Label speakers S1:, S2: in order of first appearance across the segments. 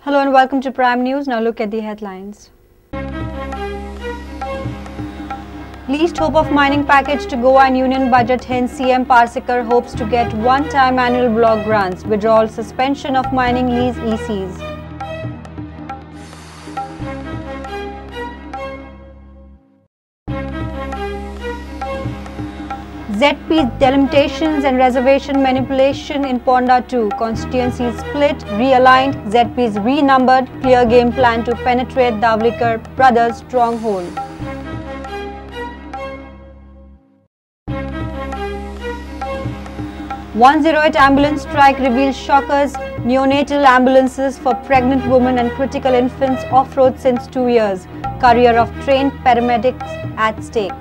S1: Hello and welcome to Prime News. Now look at the headlines. Least hope of mining package to Goa and Union budget hints CM Parsekar hopes to get one-time annual block grants, withdrawal suspension of mining lease ECs. ZP delimitations and reservation manipulation in Ponda 2. Constituencies split, realigned, ZPs renumbered, clear game plan to penetrate Dhavlikar brothers' stronghold. 108 ambulance strike reveals shockers, neonatal ambulances for pregnant women and critical infants off-road since 2 years. Career of trained paramedics at stake.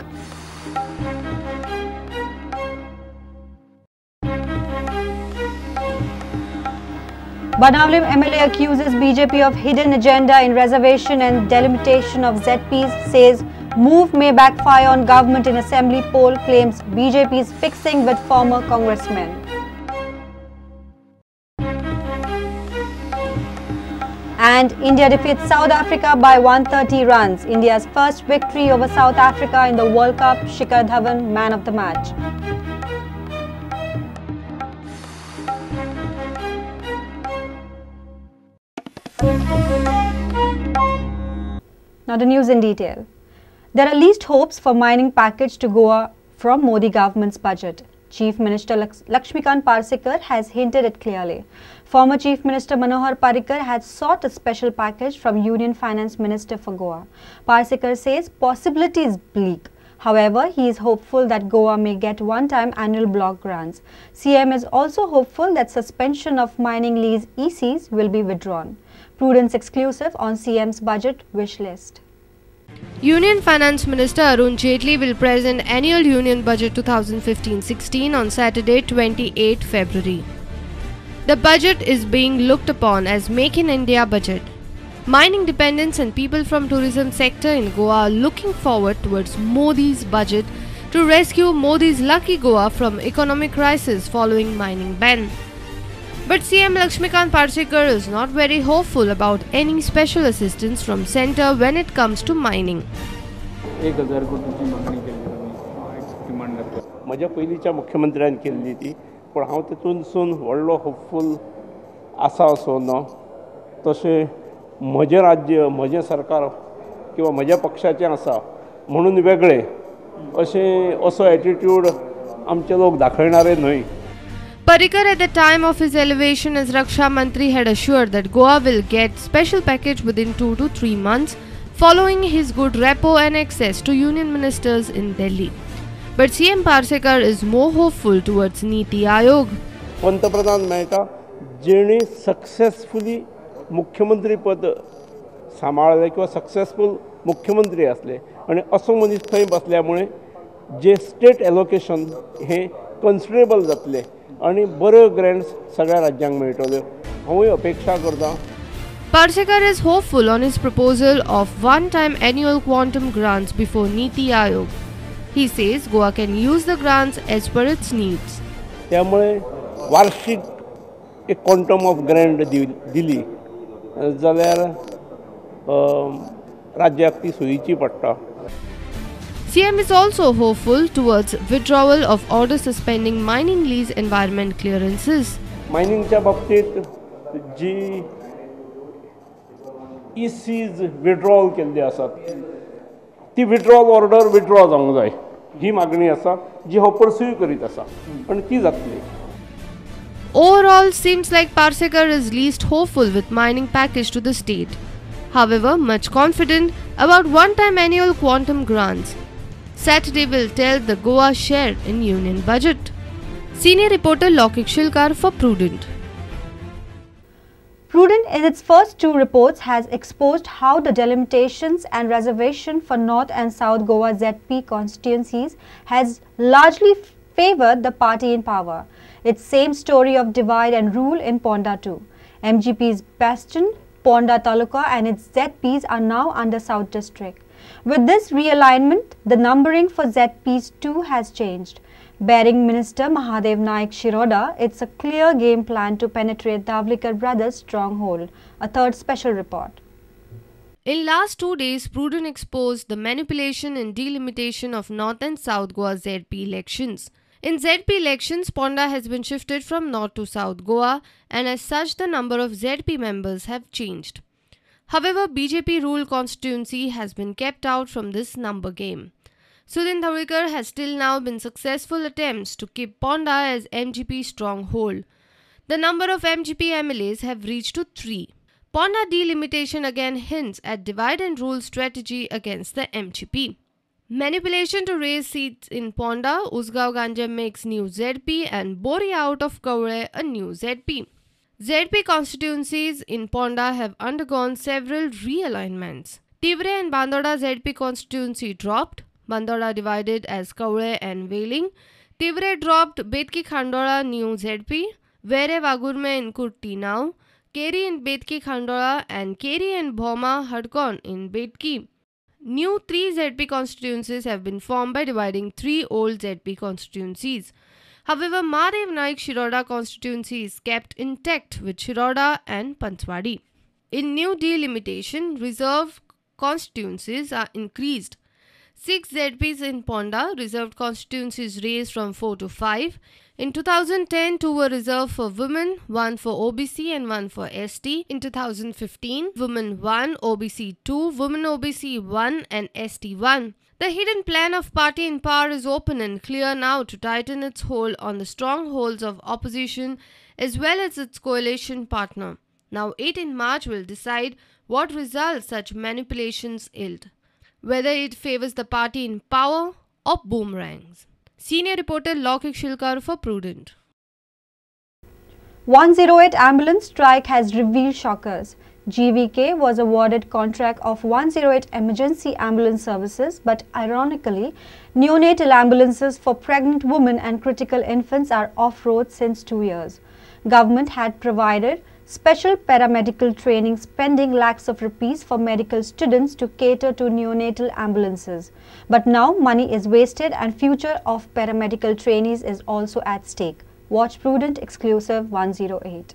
S1: Benaulim MLA accuses BJP of hidden agenda in reservation and delimitation of ZPs, says move may backfire on government in assembly poll, claims BJP is fixing with former congressmen. And India defeats South Africa by 130 runs. India's first victory over South Africa in the World Cup. Shikhar Dhawan, man of the match. Now the news in detail. There are least hopes for mining package to Goa from Modi government's budget. Chief Minister Lakshmikant Parsekar has hinted it clearly. Former Chief Minister Manohar Parrikar had sought a special package from Union Finance Minister for Goa. Parsekar says possibility is bleak. However, he is hopeful that Goa may get one-time annual block grants. CM is also hopeful that suspension of mining lease ECs will be withdrawn. Prudent's exclusive on CM's budget wish list.
S2: Union Finance Minister Arun Jaitley will present annual Union Budget 2015-16 on Saturday, 28 February. The budget is being looked upon as Make in India budget. Mining dependents and people from tourism sector in Goa are looking forward towards Modi's budget to rescue Modi's lucky Goa from economic crisis following mining ban. But CM Lakshmikant Parsekar is not very hopeful about any special assistance from centre when it comes to mining.
S3: 1000 कोटीची मागणी केली आमी demand करता.
S4: म्हज्या पयलींच्या मुख्यमंत्र्यान केल्ली ती, पूण हांव तेतूनसून व्हडलो होपफूल आसा असो ना. तशें म्हजें राज्य, म्हजें सरकार किंवा म्हज्या पक्षाचें आसा म्हणून वेगळें अशें असो एटिट्यूड आमचे लोक दाखयणारे न्हय.
S2: Parrikar at the time of his elevation as Raksha Mantri had assured that Goa will get special package within 2 to 3 months following his good rapport and access to union ministers in Delhi. But CM Parsekar is more hopeful towards Niti Aayog.
S4: पंतप्रधान मेळटा जेणे successfully मुख्यमंत्री पद सांबाळलें किंवा successful मुख्यमंत्री आसले आनी असो मनीस थंय बसल्या मुळे जे स्टेट एलोकेशन हें कन्सिडरेबल जातलें आनी बऱ्यो ग्रँट्स सगळ्या राज्यांक मेळटल्यो. हांवूय अपेक्षा करता.
S2: Parsekar is hopeful on his proposal of one-time annual quantum grants before Niti Aayog. He says Goa can use the grants as per its needs.
S4: त्यामुळे वार्षिक एक क्वांटम ऑफ ग्रँट दिली जाल्यार राज्याक ती सोयीची पडटा.
S2: CM is also hopeful towards withdrawal of order suspending mining lease environment clearances.
S4: मायनिंगच्या बाबतीत जी ECs withdrawal केल्ली आसात ती विड्रॉल ऑर्डर विड्रॉ जावंक जाय ही मागणी आसा जी हांव परस्यू करीत आसा आनी ती जातली.
S2: Overall, seems like Parsekar is least hopeful with mining package to the state. However, much confident about one-time annual quantum grants. Saturday will tell the Goa share in Union budget. Senior reporter Lokik Shilkar for Prudent.
S1: Prudent in its first two reports has exposed how the delimitations and reservation for North and South Goa ZP constituencies has largely favoured the party in power. Its same story of divide and rule in Ponda too. MGP's bastion, Ponda Taluka and its ZPs are now under South District. With this realignment, the numbering for ZPs too has changed. Bearing Minister Mahadev Naik Shiroda, it's a clear game plan to penetrate Dhavalikar brothers' stronghold. A third special report.
S2: In last 2 days, Prudent exposed the manipulation and delimitation of North and South Goa ZP elections. In ZP elections, Ponda has been shifted from North to South Goa, and as such the number of ZP members have changed. However, BJP ruled constituency has been kept out from this number game. Sudin Dhavalikar has till now been successful attempts to keep Ponda as MGP stronghold. The number of MGP MLAs have reached to 3. Ponda delimitation again hints at divide and rule strategy against the MGP. Manipulation to raise seats in Ponda, Usgao Ganjam makes new ZP and Bori out of Kavle a new ZP. ZP constituencies in Ponda have undergone several realignments. Tivre and Bandoda ZP constituency dropped. Bandoda divided as Kavle and Wailing. Tivre dropped Betki Khandola new ZP. Vere Vagurme in Kurti now. Keri in Betki Khandola and Keri and Bhoma Hadkon in Betki. New 3 ZP constituencies have been formed by dividing 3 old ZP constituencies. However, Mahadev Naik Shiroda constituency is kept intact with Shiroda and Panswadi. In new delimitation, reserved constituencies are increased. 6 ZPs in Ponda, reserved constituencies raised from 4 to 5. In 2010, 2 were reserved for women, 1 for OBC and 1 for ST. In 2015, women 1, OBC 2, women OBC 1 and ST 1. The hidden plan of party in power is open and clear now to tighten its hold on the strongholds of opposition as well as its coalition partner. Now 18 March will decide what results such manipulations yield, whether it favors the party in power or boomerangs. Senior reporter Lokik Shilkar for Prudent.
S1: 108 ambulance strike has revealed shockers. GVK was awarded contract of 108 emergency ambulance services, but ironically, neonatal ambulances for pregnant women and critical infants are off-road since 2 years. Government had provided special paramedical training, spending lakhs of rupees for medical students to cater to neonatal ambulances. But now money is wasted and future of paramedical trainees is also at stake. Watch Prudent Exclusive 108.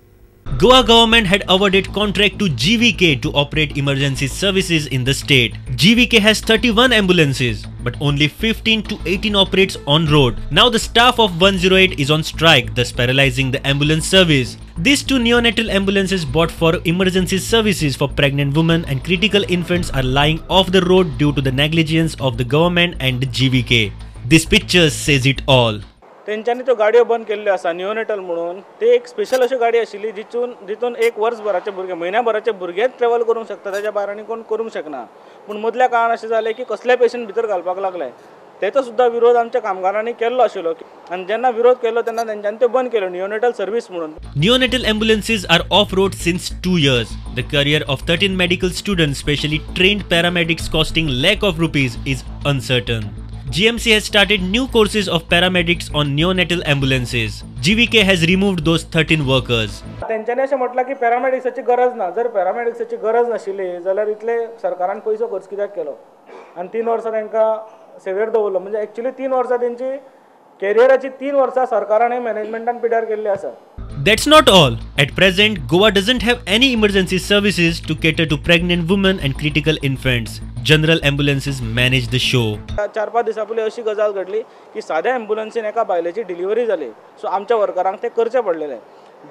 S5: Goa government had awarded contract to GVK to operate emergency services in the state. GVK has 31 ambulances, but only 15 to 18 operates on road. Now the staff of 108 is on strike, thus paralyzing the ambulance service. These 2 neonatal ambulances bought for emergency services for pregnant women and critical infants are lying off the road due to the negligence of the government and the GVK. This picture says it all.
S6: तेंच्यांनी त्यो गाडयो बंद केल्ल्यो आसा neonatal म्हणून. ते एक special अश्यो गाडी आशिल्ली जितून एक वर्सभराचे भुरगे, म्हयन्याभराचे भुरगेच ट्रॅवल करूंक शकता, ताच्या भायर आनी कोण करूंक शकना. पूण मदल्या काळान अशें जालें की कसले पेशंट भितर घालपाक लागले, तेचो सुद्दां विरोध आमच्या कामगारांनी केल्लो आशिल्लो आनी जेन्ना विरोध केलो तेन्ना तेंच्यांनी त्यो बंद केल्यो निओनेटल सर्वीस म्हणून.
S5: Neonatal ambulances are off road since 2 years. The career of 13 medical students, specially trained paramedics costing lakh of rupees, is uncertain. GMC has started new courses of paramedics on neonatal ambulances. GVK has removed those 13 workers.
S6: तेंच्यांनी अशें म्हटलां की पॅरामेडिक्साची गरज ना. जर पॅरामेडिक्साची गरज नाशिल्ली जाल्यार इतले सरकारान पयसो खर्च कित्याक केलो आनी 3 वर्सां तांकां सेवेर दवरलो. म्हणजे एक्चुअली 3 वर्सां तेंची कॅरियराची 3 वर्सां सरकारान मॅनेजमेंटान पिड्यार केल्ली आसा.
S5: That's not all. At present, Goa doesn't have any emergency services to cater to pregnant women and critical infants. General ambulances manage the show.
S6: 4-5 दिसां पयलीं अशी गजाल घडली की साद्या एम्बुलन्सीन एका बायलेची डिलिव्हरी जाली. सो आमच्या वर्करांक ते करचे पडलेले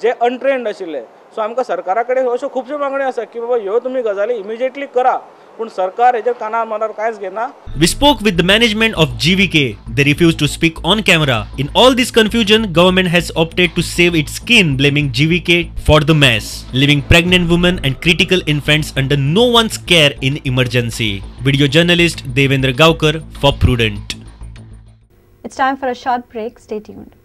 S6: जे अनट्रेन्ड आशिल्ले. सो आमकां सरकारा कडेन अश्यो खुबश्यो मागण्यो आसा की बाबा ह्यो तुमी गजाली इमिजिएटली करा, पूण सरकार हेजेर कानार मनार कांयच घेना.
S5: We spoke with the management of GVK. They refused to speak on camera. In all this confusion, government has opted to save its skin, blaming GVK for the mess, leaving pregnant women and critical infants under no one's care in emergency. Video journalist Devendra Gaukar for Prudent.
S1: It's time for a short break. Stay tuned.